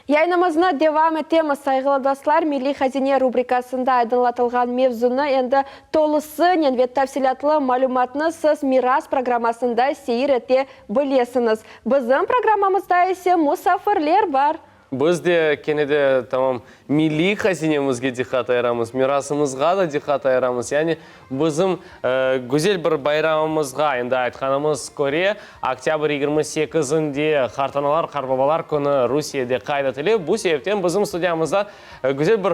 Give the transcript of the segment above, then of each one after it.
Yayınımıznı devam etemiz, sayğılı dostlar, Milliy hazine rubrikasında aydınlatılğan mevzunı endi tolusınen ve tafsilâtlı malümatnı siz Miras programmasında seyir ete bilesiñiz. Bizim programmamızda ise musafirler bar. Biz de kene de, tamam, milliy hazinemizge diqqat ayıramız, mirasımızğa da diqqat ayıramız. Yani bizim güzel bir bayramımızğa, endi aytqanımız köre, oktâbr 28-inde Qartanalar, qartbabalar künü Rusiyede qayd etile. Bu sebepten bizim studiyamızda güzel bir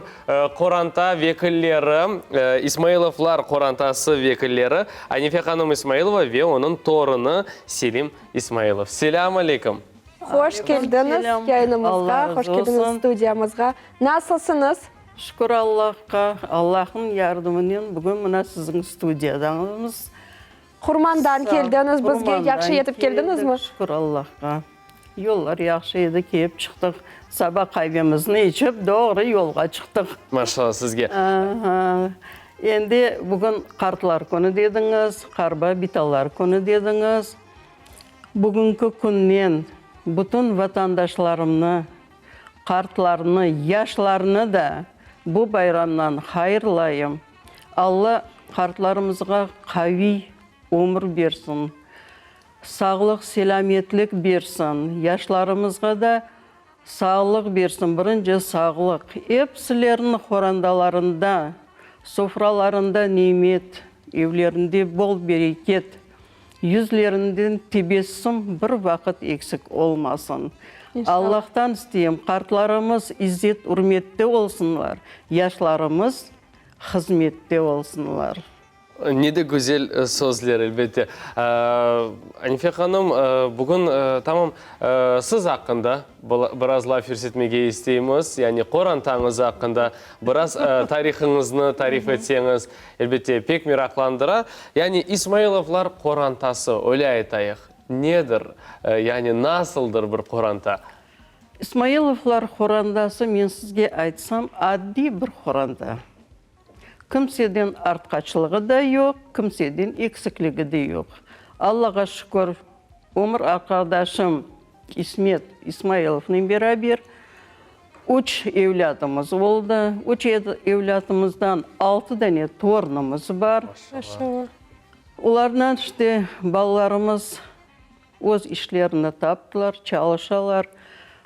qoranta vekilleri, İsmailovlar qorantası vekilleri Anife hanım İsmailova ve onıñ torunı Selim İsmailov. Selâm aleyküm! Hoş keldiñiz yayınımızğa, hoş keldiñiz studiyamızğa. Nasılsıñız? Şükür Allahqa, Allahnıñ yardımınen bugün mına siziñ studiyadañız. Qurmandan keldiñiz bizge, yahşı yetip keldiñizmi? Şükür Allahqa. Yollar yahşı edi, kelip çıqtıq. Saba qavemizni içip, doğru yolğa çıqtıq. Maşallah sizge. Endi bugün qartlar künü dediñiz, qarba bitalar künü dediñiz. Bugünki künnen bütün vatandaşlarımnı, qartlarnı, yaşlarnı da bu bayramnan hayırlayım. Alla qartlarımızğa qaviy ömür bersin, sağlıq-selâmetlik bersin, yaşlarımızğa da sağlıq bersin, birinci sağlıq. Episileriniñ qorantalarında, sofralarında nimet, evlerinde bol bereket. Yüzlerinden tebessüm bir vaqıt eksik olmasın. Allahtan isteyim, qartlarımız izzet-ürmette olsunlar, yaşlarımız hızmette olsunlar. Ne de güzel sözler, elbette. Anife hanım, bugün tamam siz aqqında biraz laf yürsetmege isteymiz, yani qorantañız aqqında biraz tarihıñıznı tarif etseñiz. Elbette, pek meraqlandıra. Yani İsmailovlar qorantası, öyle aytayıq, nedir? Yani nasıldır bir qoranta? İsmailovlar qorantası, men sizge aytsam, addiy bir qoranta. Kimseden artqaçlığı da yoq, kimseden eksikligi de yoq. Allağa şükür, ömür arqadaşım İsmet İsmailovnen beraber üç evlâdımız oldı. Üç evlâdımızdan altı dane torunımız bar. Maşallah. Olardan işte balalarımız öz işlerini taptılar, çalışalar.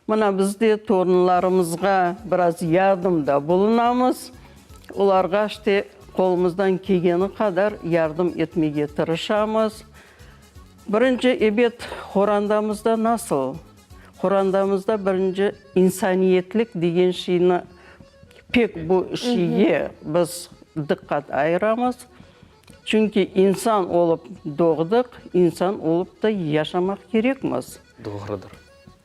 Mına biz de torunlarımızğa biraz yardımda bulunamız. Olarğa işte qolumızdan kelgeni qadar yardım etmege tırışamız. Birinci, ebet, qorandamızda nasıl? Qorandamızda birinci insaniyetlik degen şeyni pek bu şeyge biz diqqat ayıramız. Çünki insan olıp doğdıq, insan olıp da yaşamaq kerekmiz. Doğrudır.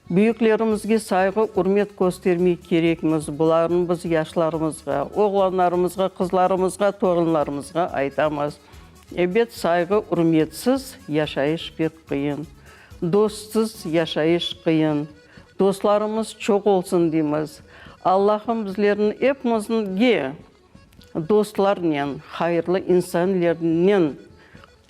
Büyüklerimizge sayğı, ürmet köstermek kerekmiz. Bularnı biz yaşlarımızğa, oğlanlarımızğa, qızlarımızğa, torunlarımızğa aytamız. Ebet, sayğı, ürmetsiz yaşayış pek qıyın. Dostsız yaşayış qıyın. Dostlarımız çoq olsun deymiz. Allahım bizlerni epimizge dostlarnen, hayırlı insanlernen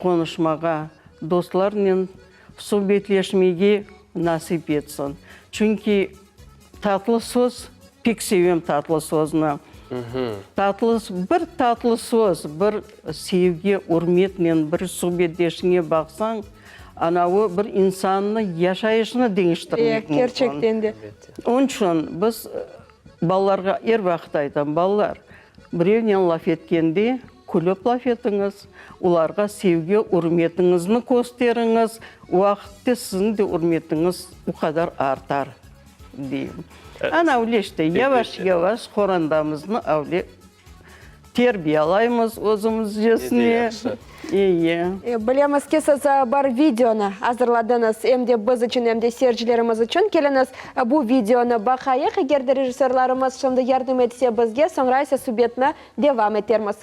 qonuşmağa, dostlarnen subetleşmege nasip etsin. Çünki tatlı söz, pek sevem tatlı sözni. Tatlı, bir tatlı söz, bir sevgi, ürmetnen bir subetdeşiñe baqsañ, anavı bir insannı yaşayışını deñiştirmek mümkün. Kerçekten de. Onıñ içün biz Balalarğa er vaqıt aytam, balalar, birevnen laf etkende, külip laf etiñiz, olarğa sevgi, ürmetiñizni kösteriñiz, o vaqıtte siziñ de ürmetiñiz o qadar artar, deyim. Ana öyle işte, yavaş-yavaş qorandamıznı öyle Terbiyalaymız özümizcesine. Eyi. Bilemiz ki, siz bir videonı azırladıñız, em de biz içün, em de seyircilerimiz içün. Keliñiz, bu videonı baqayıq, eger de rejissörlarımız şimdi yardım etse bizge, soñra ise subetni devam etermiz.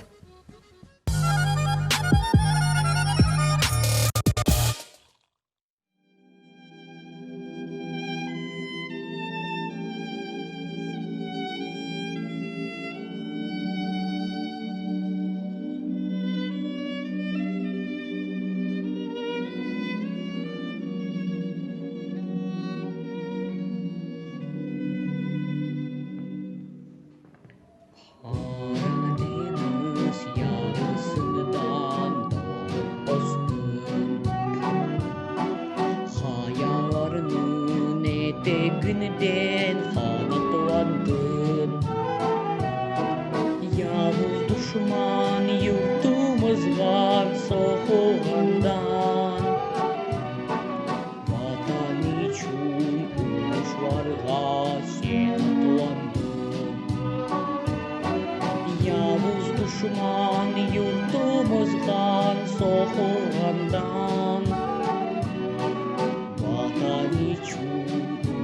Eteginden qanatlandım. Yavuz duşman yurtumızğa soqulğandan, Vatan içün uruşlarğa sen atlandıñ. Yavuz duşman yurtumızğa soqulğandan, Vatan içün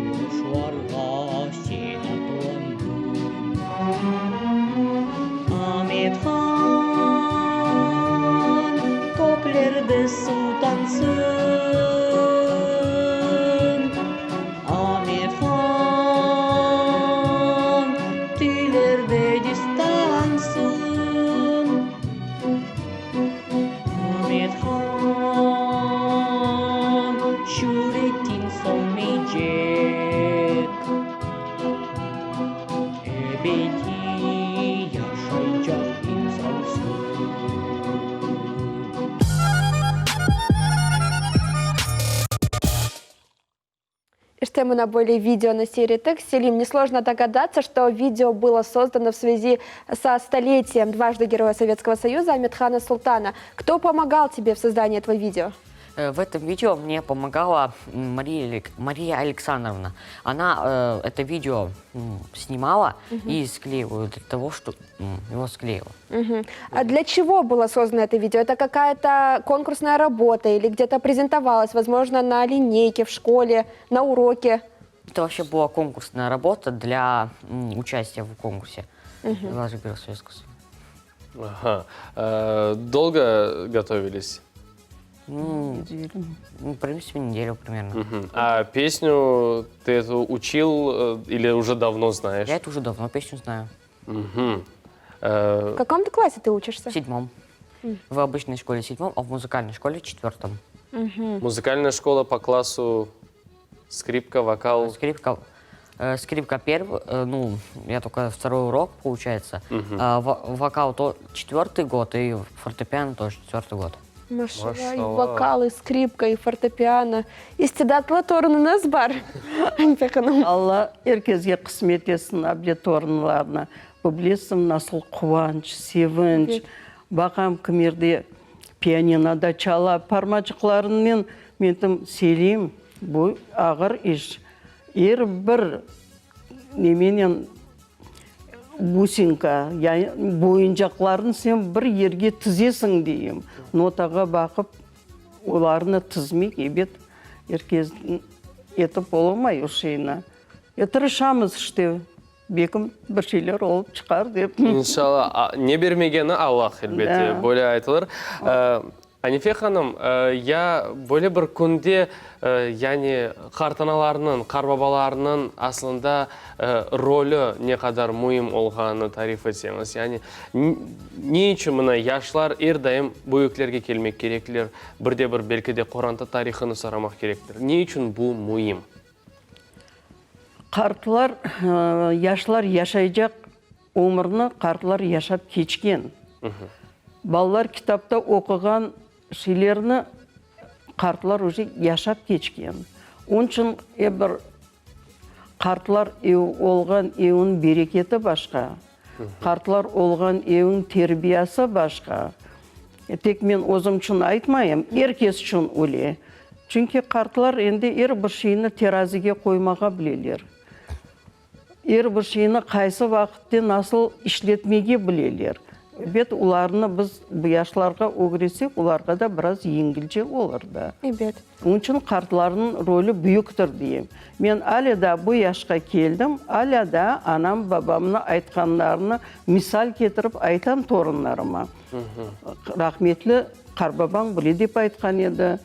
uruşlarğa sen atlandıñ. Amet han, köklerde sultansıñ, Amet han, tillerde destansıñ. Amet han, şüretiñ sönmeycek. Ebediy yaşaycaq insansıñ. İşte mına böyle videonı seyir ettik. Selim, nesложно догадаться, что видео было создано в связи со столетием дважды Героя Советского Союза Амет-Хана Султана. Кто помогал тебе в создании этого видео? Э, в этом видео мне помогала Мария, Мария Александровна. Она э, это видео снимала угу. и склеивала для того, чтобы его склеила. Угу. А для чего было создано это видео? Это какая-то конкурсная работа или где-то презентовалась, возможно, на линейке, в школе, на уроке? Это вообще была конкурсная работа для участия в конкурсе. Угу. Ага. Э, долго готовились? Ну, в принципе, неделю примерно. Мгм. А песню ты эту учил э, или уже давно знаешь? Я эту уже давно песню знаю. Мгм. Э, В каком ты классе ты учишься? В седьмом. В обычной школе седьмом, а в музыкальной школе четвертом. Музыкальная школа по классу скрипка, вокал. Скрипка, э, скрипка первый, э, ну, я только второй урок, получается. А вокал то четвертый год и фортепиано тоже четвертый год. Maşallah, Maşallah. и vokal, и skripka, и fortepiano. İstidatlı torunıñız bar, Anife hanım. Alla er kesge qısmet etsin able torunlarnı. Bu bilesiñ nasıl quvanç, sevinç. Baqam kimerde pianinoda çala, parmaçıqlarınen men aytam, Selim, bu ağır iş. Er bir nemenen businka, yani boyuncaqlarnı sen bir yerge tizesiñ deyim. Notağa baqıp, olarnı tizmek, ebet, er kes etip olamay o şeyni. E, tırışamız işte, belkim bir şeyler olıp çıqar dep. İnşallah. Ne bermegeni Allah, elbette, böyle aytılır. Anife hanım, ya böyle bir künde, yani qartanalarnıñ, qarbabalarnıñ aslında rolü ne qadar müim olğanını tarif etseñiz? Yani ne içün mına yaşlar er daim büyüklerge kelmek kerekler, bir de bir belki de qoranta tarihını soramaq kerekler? Ne içün bu müim? Qartlar, yaşlar yaşaycaq ömürni qartlar yaşap keçken. Balalar kitapta oquğan şeylerni qartlar uje yaşap keçken. Onıñ içün er bir qartlar ev olğan evniñ bereketi başqa, qartlar olğan evniñ terbiyası başqa. Tek men özüm içün aytmayım, er kes içün öyle. Çünki qartlar endi er bir şeyni terazige qoymağa bileler. Er bir şeyni qaysı vaqıtte nasıl işletmege bileler. Ebet, olarnı biz bu yaşlarğa ögretsek, olarğa da biraz yengilce olur da. Ebet. Onıñ içün qartlarnıñ rolü büyüktir deyim. Men ale daa bu yaşqa keldim, alâ daa anam, babamnıñ aytqanlarını misal ketirip aytam torunlarıma. Rahmetli qarbabañ böyle dep aytqan edi,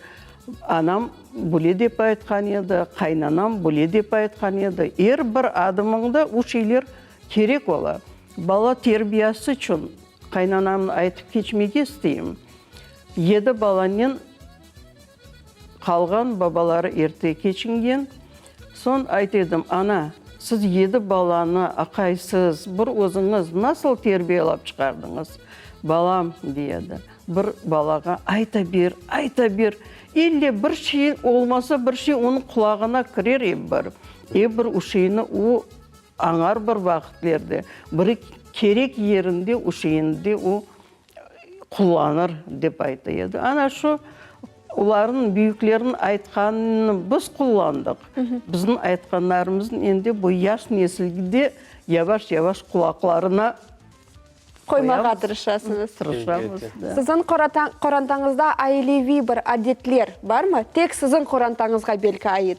anam böyle dep aytqan edi, qaynanam böyle dep aytqan edi. Er bir adımıñda o şeyler kerek ola. Bala terbiyası içün qaynanamnı aytıp keçmege isteyim. Yedi balanen qalğan, babaları erte keçingen. Soñ ayt edim, Ana, siz yedi balanı aqaysız, bir özüñiz nasıl terbiyelap çıqardıñız? Balam, dey edi, bir balağa ayta ber, ayta ber. İlle bir şey olmasa, bir şey onıñ qulağına kirer ep bir. Ep bir o şeyni o añar bir vaqıtlerde. Bir kerek yerinde o şeyni de o qullanır, dep ayta edi. Ana şu olarnıñ, büyüklerniñ aytqanını biz qullandıq. Bizim aytqanlarımıznı endi bu yaş nesilge yavaş-yavaş qulaqlarına Qoymağa tırışasıñız. Tırışamız, da. Siziñ qorantañızda aileviy bir adetler barmı? Tek siziñ qorantañızğa belki ait?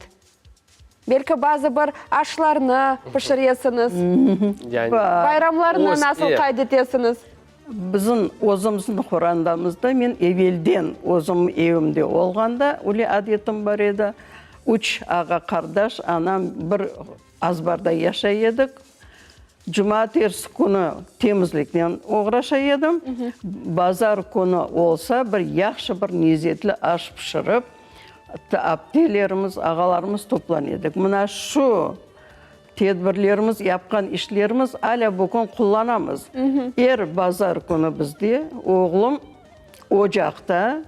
Belki bazı bir aşlarnı pişiresiñiz? Yani, Bayramlarnı öz nasıl ev. qayd etesiñiz? Bizim özümizniñ qorandamızda men evelden özüm evimde olğanda öyle adetim bar edi. Üç ağa-qardaş, anam bir azbarda yaşay edik. Cumatersi künü temizliknen oğraşa edim. Bazar künü olsa, bir yahşı bir lezetli aş pişirip, aptelerimiz, ağalarımız toplan edik. Mına şu tedbirlerimiz, yapqan işlerimiz alâ bugün qullanamız. Er bazar künü bizde oğlum ocaqta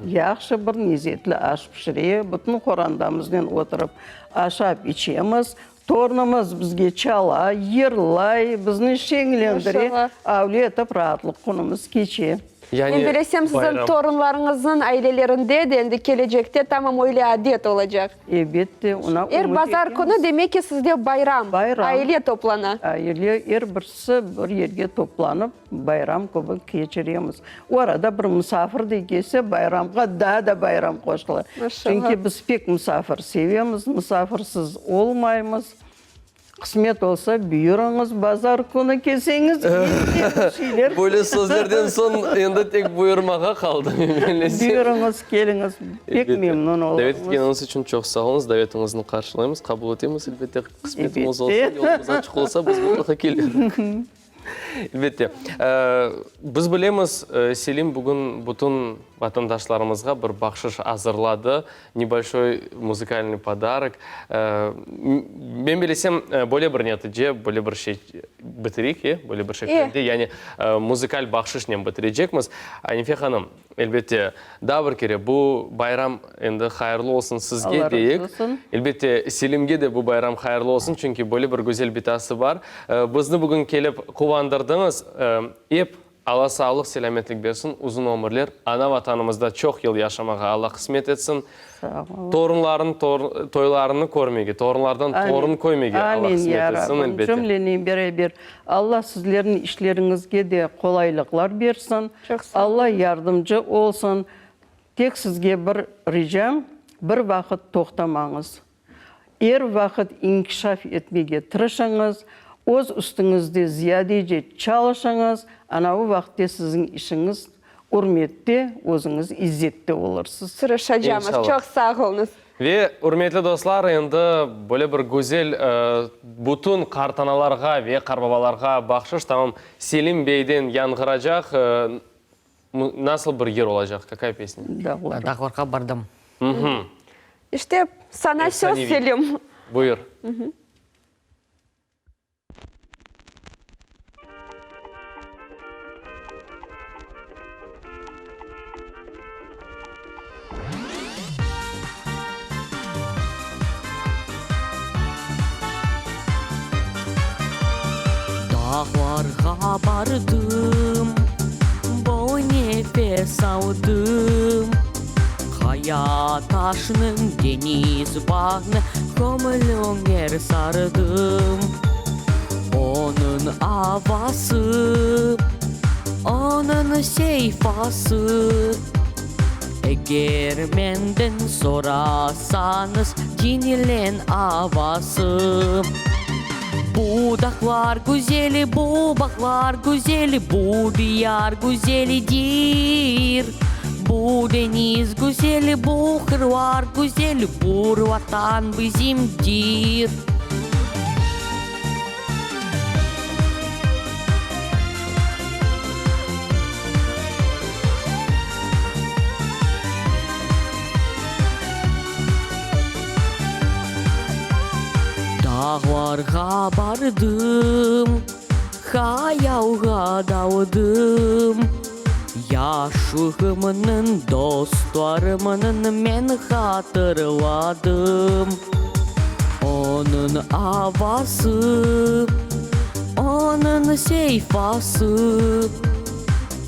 yahşı bir lezetli aş pişire, bütün qorandamıznen oturıp aşap içemiz. Torunımız bizge çala, yırlay, bizni şeñlendire, avle etip raatlıq künümiz keçe. Yani Men bilesem, siziñ bayram. torunlarıñıznıñ ailelerinde de endi kelecekte tamam öyle adet olacaq. Elbette, ona Er ümüt bazar etemiz. künü, demek ki, sizde bayram, Bayram. aile toplana. Aile, er birisi bir yerge toplanıp, bayram kibi keçiremiz. O arada bir musafir de kelse, bayramğa daa da bayram qoşula. Maşallah. Çünki biz pek musafir sevemiz, musafirsiz olmaymız. Qısmet olsa, buyurıñız, bazar künü kelseñiz, endi bir şeyler. Böyle sözlerden soñ endi tek buyurmağa qaldı, men bellesem. Buyurıñız, keliñiz, pek memnun olurmız. Davet etkeniñiz içün çoq sağ oluñız. Davetiñizni qarşılaymız, qabul etemiz, elbette. Qısmetimiz olsa, yolumız açıq olsa, biz mıtlaqa keleriz. Elbette. Biz bilemiz, Selim bugün bütün vatandaşlarımızğa bir bahşış azırladı, nebolşoy muzıkalnıy podarok. Men bilesem, böyle bir netice, böyle bir şey bitireyik, e, böyle bir şekilde, yani muzıkal bahşışnen bitirecekmiz. Anife hanım, Elbette, daa bir kere bu bayram endi hayırlı olsun sizge Allah razı deyik. olsun. Elbette, Selimge de bu bayram hayırlı olsun, çünki böyle bir güzel bitası bar. Bizni bugün kelip quvandırdıñız. Ep Alla sağlıq, selâmetlik bersin, uzun ömürler, ana Vatanımızda çoq yıl yaşamağa Alla qısmet etsin. Sağ olun. Torunların toylarını körmege, torunlardan torun köymege Alla Amin, qısmet ya etsin, Rabbim, elbette. cümlenen beraber. Alla sizlerniñ işleriñizge de qolaylıqlar bersin. Çoq sağ olun. Alla yardımcı olsun. Tek sizge bir ricam, bir vaqıt toqtamañız. Er vaqıt inkişaf etmege tırışıñız, öz üstüñizde ziyadece çalışıñız, ana o vaqıtte siziñ işiñiz ürmette, özüñiz izzette olursız. Tırışacamız. İnşallah. Çoq sağ oluñız. Ve, ürmetli dostlar, endi böyle bir güzel bütün qartanalarğa ve qarbabalarğa bahşış tamam Selim beyden yañğıracaq. Nasıl bir yır olacaq? Kakaya pesnâ? Dağlar. Dağlarğa bardım. İşte, saña söz, Selim. Buyur. Dağlarğa bardım, bol nefes aldım, Qaya taşnıñ, deñiz bağnı köñlüñer sardım. Onıñ avası, onıñ seyfası, Eger menden sorasañız, diñleñ avası. Bu dağlar güzeli, bu bağlar güzeli, bu diyar güzelidir. Bu deñiz güzeli, bu qırlar güzeli, bu Vatan bizimdir. Dağlarğa bardım, hayalğa daldım. Yaşlığımnıñ dostlarımnıñ men hatırladım. Onıñ avası, onıñ seyfası.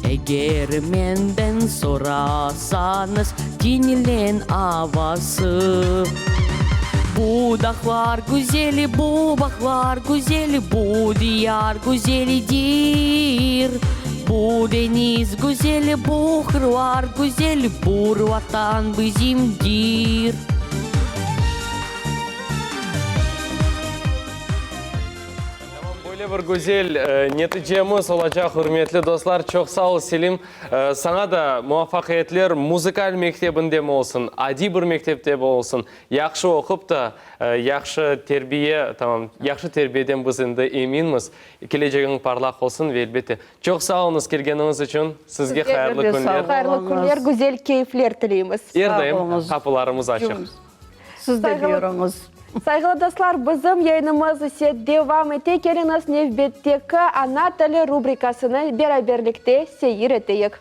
Eger menden sorasañız, diñleñ avası. Bu dağlar güzeli, bu bağlar güzeli, bu diyar güzelidir. Bu deñiz güzeli, bu qırlar güzeli, bu Vatan bizimdir. Tamam, böyle bir güzel neticemiz olacaq, ürmetli dostlar. Çoq sağ ol, Selim. Saña da muvafaqiyetler, muzıkal mektebindemi olsun, adiy bir mektepte olsun, yahşı oqup da, yahşı terbiye, tamam, yahşı terbiyeden biz endi eminmiz, kelecegiñ parlaq olsun ve, elbette, çoq sağ oluñız kelgeniñiz içün. Sizge hayırlı künler. Hayırlı künler, güzel keyfler tileymiz. Er daim qapılarımız açıq. Siz de buyurıñız. Sayğılı dostlar, bizim yayınımız ise devam ete. Keliñiz, nevbetteki Ana tili rubrikasını beraberlikte seyir eteyik.